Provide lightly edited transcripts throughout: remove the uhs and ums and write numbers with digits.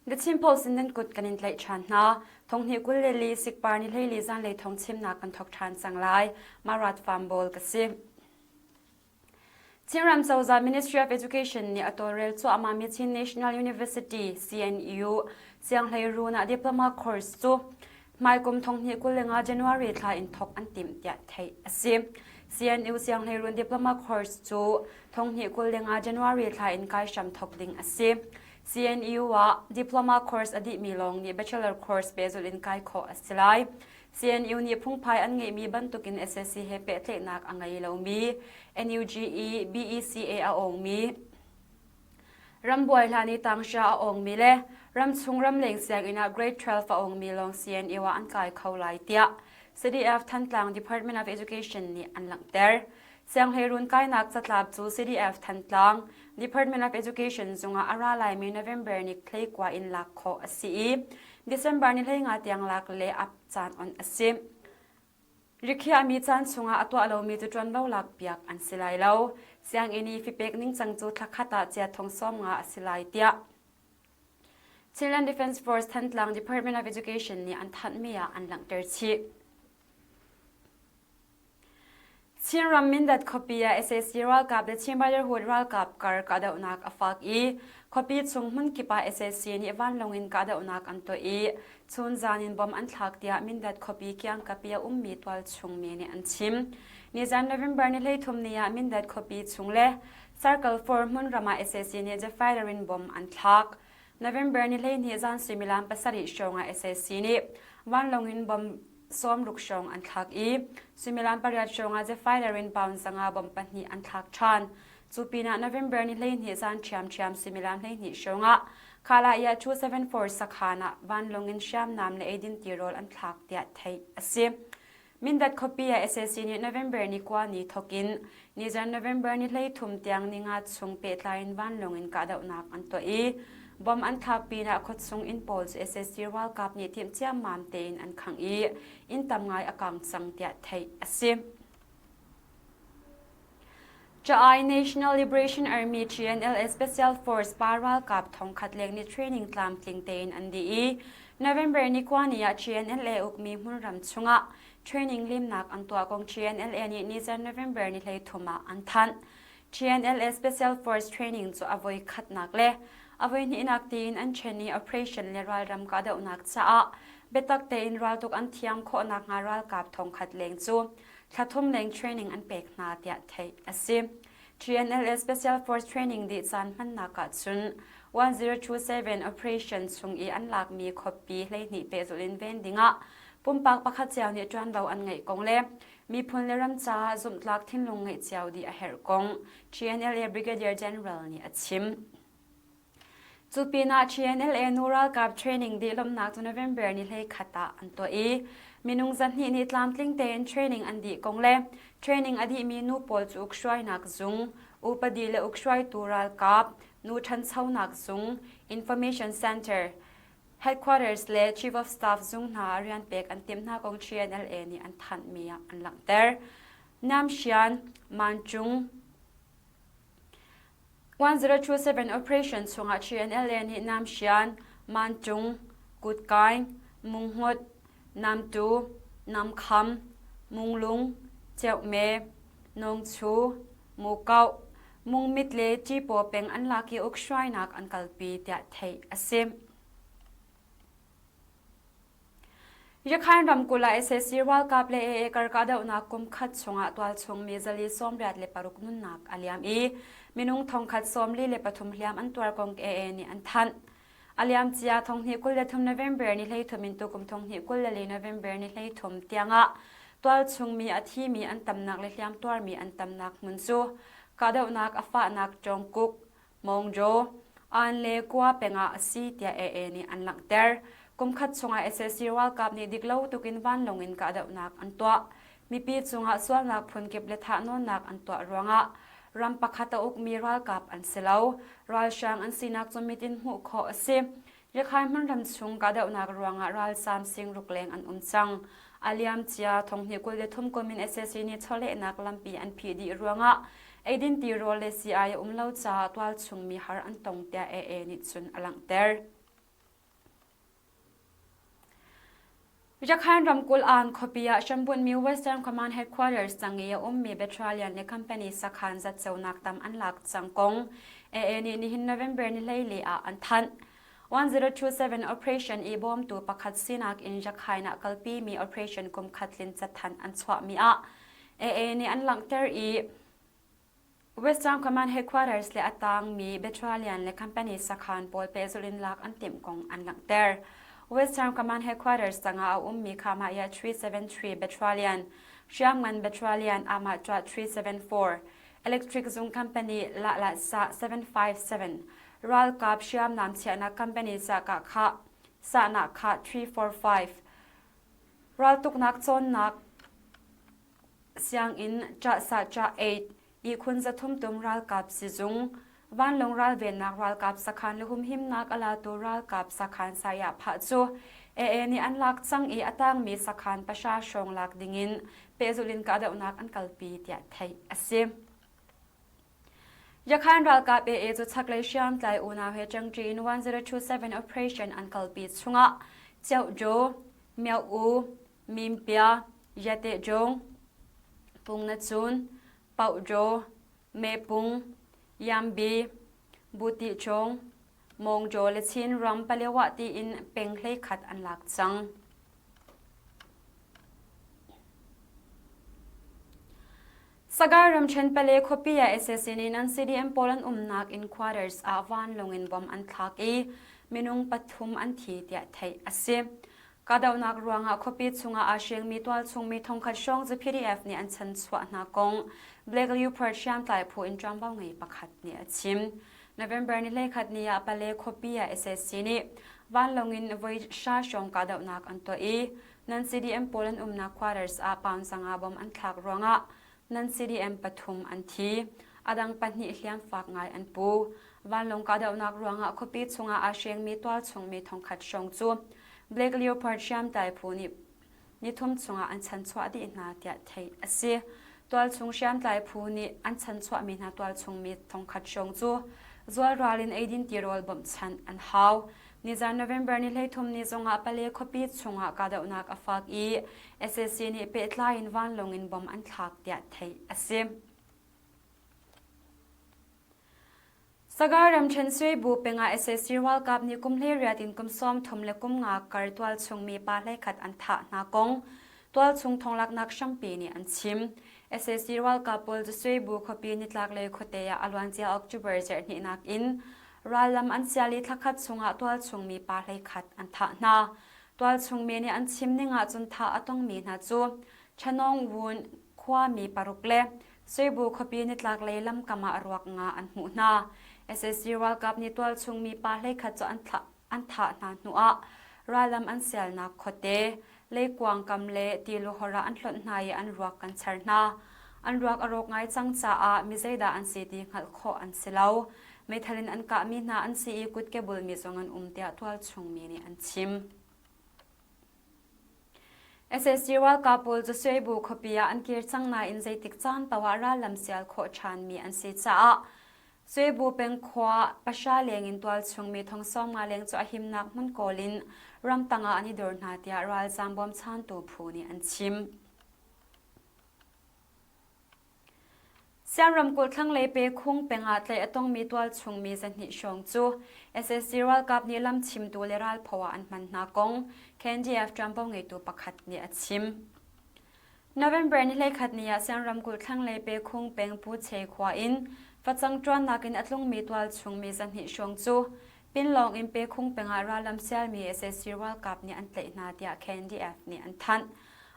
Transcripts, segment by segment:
The Chin Post in nan kut kan in tlaih ṭhan hna. Thonghnih 24 sikpar ni 14 zanlei thong chimnak kan thawk ṭhan cang lai. Marat Farm Ball ka si. Chinram cozah Ministry of Education nih a tawlrel cuahmahmi Chin National University CNU sianghleiruun ah diploma course cu hmaikum thonghnih 25 January thla in thawk an timh tiah theih a si. CNU sianghleiruun diploma course cu thonghnih 25 January thla in kai hram thawk ding a si. CNU ah diploma course a dihmi lawng nih bachelor course pehzulh in kai khawh a si lai. CNU nih phungphai an ngeihmi bantukin SAC he pehtlaihnak a ngei lomi NUG i BECA a awngmi rambuai hlan i tanghra a awngmi le ramchung ramleng sianginn ah grade 12 a awngmi lawng CNU ah an kai kho lai tiah CDF Thantlang Department of Education nih an langhter. Sianghleirun kainak catlap cu CDF Thantlang Department of Education zungah a ra laimi November ni 19 in lak khawh a si i December ni 15 tiang lak le ap caan on a si. Rikhiahmi caan chungah a tuah lomi cu ṭuanvo lakpiak an si lai lo. Sianginn i fipek ningcang cu thla khat ah cia thong 50 a si lai tiah Chinland Defence Force Thantlang Department of Education nih an thanhmi ah an langhter chih. Chinram Mindat khuapi ah sac ralkap le Chin Brotherhood ralkap kar kahdohnak a fak i khuapi chung hmunkip ah sac nih vanlawng in kahdohnak an tuah i chunzan in bom an thlak tiah Mindat khuapi kiangkap i a ummi tualchung mi nih an chim. Nizan November ni 13 ni ah Mindat khuapi chung le Circle 4 hmunram ah sac nih jet fighter in bom an thlak. November ni 12 zan suimilam 7 hrawng ah sac nih vanlawng in bom 60 hrawng an thlak i suimilam 8 hrawng ah Zephyr in pound 500 bomb pahnih an thlak ṭhan. Cu pinah November ni 12 zan ṭhiamṭhiam suimilam 12 hrawng ah Khalaya 274 sakhan ah vanlawng in hriamnam le eidin tirawl an thlak tiah theih a si. Mindat khuapi ah sac nih November ni kua ni thawk in nizan November ni 13 tiang ninga chung pehtlai in vanlawng in kahdohnak an tuah i bomb an thlak pinah khuachung inn pawl cu sac ralkap nih timh ciammam tein an khangh i inn tam ngai a kang cang tiah theih a si. Ca-ai National Liberation Army TNLA Special Force pa ralkap thongkhat leng nih training tlamtling tein an dih i November ni kua ni ah TNLA ukmi hmunram chungah training limnak an tuah kong TNLA nih nizan November ni 13 ah an thanh. TNLA Special Force training cu a voi khatnak le a voi hnihnak tiin an ṭhen i operation le ralram kahdohnak caah biatak tein raltuk an thiam khawh nakhnga ralkap thongkhat leng cu thla thum leng training an pek hna tiah theih a si. TNLA Special Force training dih caan hmannak ah cun 1027 operation chung i an lakmi khuapi 12 pehzulh in ven dingah pumpak pakhat cio nih ṭuanvo an ngeih kong le miphun le ram caah zumhtlak thinlung ngeih cio dih a herh kong TNLA Brigadier General nih a chim. Cu pinah TNLA nu ralkap training dihlawmnak cu November ni 11 ah an tuah i minung 200 nih tlamtling tein training an dih kong le training a dihmi nu pawl cu ukhruainak zung, upadi le ukhruaitu ralkap, nu ṭhanchonak zung, information center, headquarters le chief of staff zung hna ah rian pek an timh hna kong TNLA nih an thanhmi ah an langhter. Namsian, Mancung, 1027 operation chungah TNLA nih Namsian, Mancung, Kutkaing, Munghut, Namtu, Namkham, Munglung, Ceuhme, Nawngchu, Mukauh, Mungmit le Ṭipaw peng an lak i ukhruainak an kalpi tiah theih a si. Yakhain ramkulh ah sac ralkap le AA kar kahdohnak kum khat chungah tualchung mi 186 nunnak a liam i minung 143 hliam an tuar kong AA nih an thanh. A liam cia 2023 November ni 13 in tukum 2024 November ni 13 tiangah tualchung mi a thimi an tamnak le hliam tuarmi an tamnak hmun cu kahdohnak a fahnak Jongkuk, Mawngjaw, Aan le Kua peng ah a si tiah AA nih an langhter. Kumkhat chungah sac ralkap nih diklo tukin vanlawng in kahdohnak an tuah. Mipi cungah sualnak phunkip le thahnawnnak an tuah ruangah ram pakhat a ukmi ralkap an si lo. Ralhrang an sinak cu mit in hmuh khawh a si. Rakhine hmunram chung kahdohnak ruangah ralzaam singruk leng an um cang. A liamcia 2023 kum in sac nih chawlehnak lampi an phih dih ruangah eidin tirawl le sii-ai a um lo caah tualchung mi har an tong tiah AA nih cun a langhter. Rakhain ramkulh Aan khuapi ah hrambunhmi Western Command Headquarters tang i a ummi Battalion le company sakhan zatceunak tam an lak cang kong AA nih nihin November ni 14 ah an thanh. 1027 operation i bawmtu pakhat sinak in Rakhain ah kalpimi operation kum khat tlin cathanh an chuahmi ah AA nih an langhter i Western Command Headquarters le a tangmi Battalion le company sakhan pawl pehzulh in lak an timh kong an langhter. Western Command Headquarters tangah a ummi Khamaya 373 Battalion, Hriamngan Battalion Amah 374, Electric Zung Company Lahlah Sa 757, Ralkap hriamnam chiahnak company Sahkah Kha, Sahnak Kha 345, Raltuknak cawnnak Sianginn ṭahsah ṭah 8 ihkhun 300 tum ralkap sizung, vanlawng ralvennak ralkap sakhan le humhimnak a latu ralkap sakhan saya phah cu AA nih an lak cang i a tangmi sakhan pahra hrawng lak dingin pehzulh in kahdohnak an kalpi tiah theih a si. Yakhan ralkap AA cu chaklei hriamtlai unau he ṭangṭi in 1027 operation an kalpi chungah Ceuhjo, Myo-u, Mimpia, Yatehjung, Pungnacun, Pauhjaw, Mepung, Yambi, Butihchung, Mawngjaw le Chin ram Palewah tiin peng 11 an lak cang. Sagar ramṭhen Pale khuapi ah sac nih nan CDM pawl an umnak inn quarters ah vanlawng in bomb an thlak i minung pathum an thi tiah theih a si. Kahdohnak ruangah khuapi chungah aa hrengmi tualchungmi thongkhat hrawng cu PDF nih an chanchuah hna kong Black Leopard hriamtlai phu in ṭuanvo ngei pakhat nih a chim. November ni 11 ni ah Pale khuapi ah sac nih vanlawng in voi hra hrawng kahdohnak an tuah i nan CDM pawl an umnak quarters ah pound 500 bom an thlak ruangah nan CDM pathum an thi. A dang pahnih hliam fak ngai an pu. Vanlawng kahdohnak ruangah khuapi chungah aa hrengmi tualchungmi thongkhat hrawng cu Black Leopard hriamtlai phu nih nithum chungah an chanchuah dih hna tiah theih a si. Tualchung hriamtlai phu nih an chanchuahmi hna tualchungmi thongkhat hrawng cu zualral in eidin tirawl bawmhchanh an hau. Nizan November ni 13 ni zongah Pale khuapi chungah kahdohnak a fak i sac nih pehtlai in vanlawng in bom an thlak tiah theih a si. Sagar ramṭhen Suibu pengah sac ralkap nih kum 18 in kum 30 le kum nga kar tualchung mi pa 11 an thah hna kong tualchung thonglaknak hrampi nih an chim. Sac ralkap pawl cu Suibu khuapi nitlaklei khuate ah a luancia October zarhhnihnak in Rallam an sial i thlakhat chungah tualchung mi pa 11 an thah hna. Tualchung mi nih an chim ning ahcun thah a tongmi hna cu Chanong Wun khuami paruk le Suibu khuapi nitlaklei lamkam ah ruak nga an hmuh hna. Sac ralkap nih tualchung mi pa 11 cu an thlah an thah hna hnuah rallam an sialnak khuate leikuang kam le tiluhor ah an hlonh hna i an ruak kan char hna. An ruak a rawk ngai cang caah mi zeidah an si ti hngalh khawh an si lo. Meithal in an kahmi hna an si i kutke bulmi zong an um tiah tualchung mi nih an chim. Sac ralkap pawl cu Suibu khuapi ah an kir cang nain zeitik caan paoh ah rallam sial khawh ṭhanmi an si caah Suibu peng khua pahra leng in tualchung mi thong 50 leng cu a himnak hmun kawl in ramtang ah an i dor hna tiah ralzaam bawmchantu phu nih an chim. Siam ramkulh thlanglei Pekhung peng ah tlaih a tongmi tualchung mi 200 hrawng cu sac ralkap nih lamchimtu le ralphaw ah an hman hna kong KNDF ṭuanvo ngeitu pakhat nih a chim. November ni 11 ni ah Siang ramkulh thlanglei Pekhung peng Pu Che khua in facang ṭuannak in a tlungmi tualchung mi 200 hrawng cu Pinlawng in Pekhung peng ah rallam sialmi sac ralkap nih an tlaih hna tiah KNDF nih an thanh.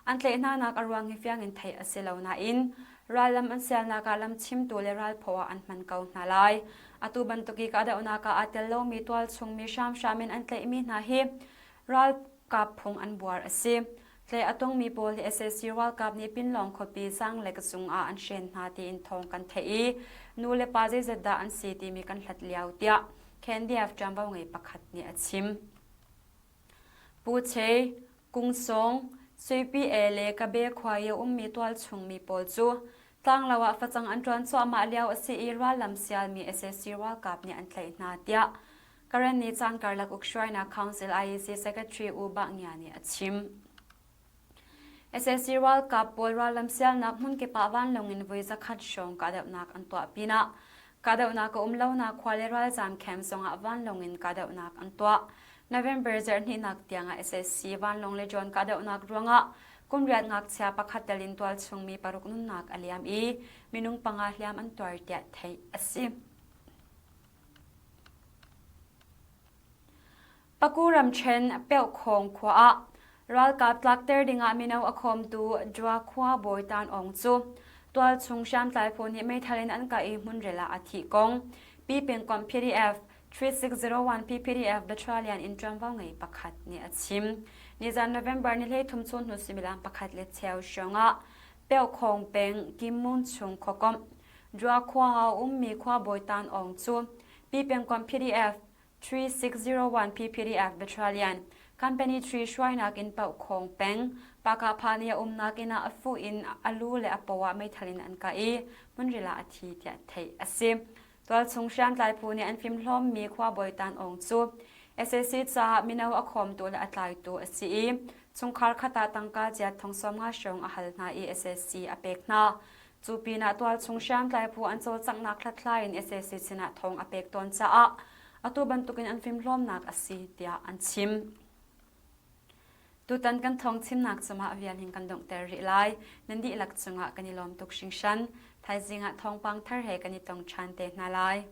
An tlaih hnanak a ruang hi fiang in theih a si lo nain rallam an sialnak ah lamchimtu le ralphaw ah an hman ko hna lai. Atu bantuk i kahdohnak ah aa tel lomi tualchung mi hramhram in an tlaihmi hna hi ralkap phung an buar a si. Tlaih a tongmi pawl hi sac ralkap nih Pinlawng khuapi Zaanglek zung ah an hren hna tiin thawng kan theih i nu le pa zeizat dah an si timi kan hlat lio tiah KNDF ṭuanvo ngei pakhat nih a chim. Pu Che, Kung Sawng, Suipi E le Kabe khua i a ummi tualchung mi pawl cu tlanglo ah facang an ṭuan cuahmah lio a si i rallam sialmi sac ralkap nih an tlaih hna tiah Karenni caan karlak ukhruainak Council IEC Secretary U Bah Ngia nih a chim. SAC ralkap pawl rallam sialnak hmunkip ah vanlawng in voi zakhat hrawng kahdohnak an tuah pinah kahdohnak a um lonak khua le ralzaam camp zongah vanlawng in kahdohnak an tuah. November zarhhnihnak tiangah SAC vanlawng le drone kahdohnak ruangah kumriat ngakchia pakhat tel in tualchung mi paruk nunnak a liam i minung panga hliam an tuar tiah theih a si. Paku ramṭhen Peuhkhawng khua ah ralkap tlakter dingah mino a khawmtu Dua khua bawi Tan Aung cu tualchung hriamtlai phu nih meithal in an kah i hmunrel ah a thih kong Pi pengkomh PDF 3601 PPDF Battalion in ṭuanvo ngei pakhat nih a chim. Nizan November ni 13 chun hnu suimilam pakhat le cheu hrawng ah Peuhkhawng peng Kimmun chung khuakomh Dua khua ah a ummi khua bawi Tan Aung cu Pi pengkomh PDF 3601 PPDF Battalion Company 3 hruainak in Paukhawng peng Pakapha nih a umnak inn ah a fuh in a lu le a paw ah meithal in an kah i hmunril ah a thi tiah theih a si. Tualchung hriamtlai phu nih an fimhlawmmi khuabawi Tan Aung cu sac caah mino a khawmtu le a tlaitu a si i chungkhar khat ah tangka ziat thong 50 hrawng a hal hna i sac a pek hna. Cu pinah tualchung hriamtlai phu an cawlcanghnak hlathlai in sac sinah thawng a pek tawn caah atu bantukin an fimhlawmnak a si tiah an chim. Tutan kan thawng chimnak cungah vial hin kan donghter rih lai. Nan dihlak cungah kan i lawm tuk hringhran. Thaizing ah thawngpang thar he kan i tong ṭhan te hna lai.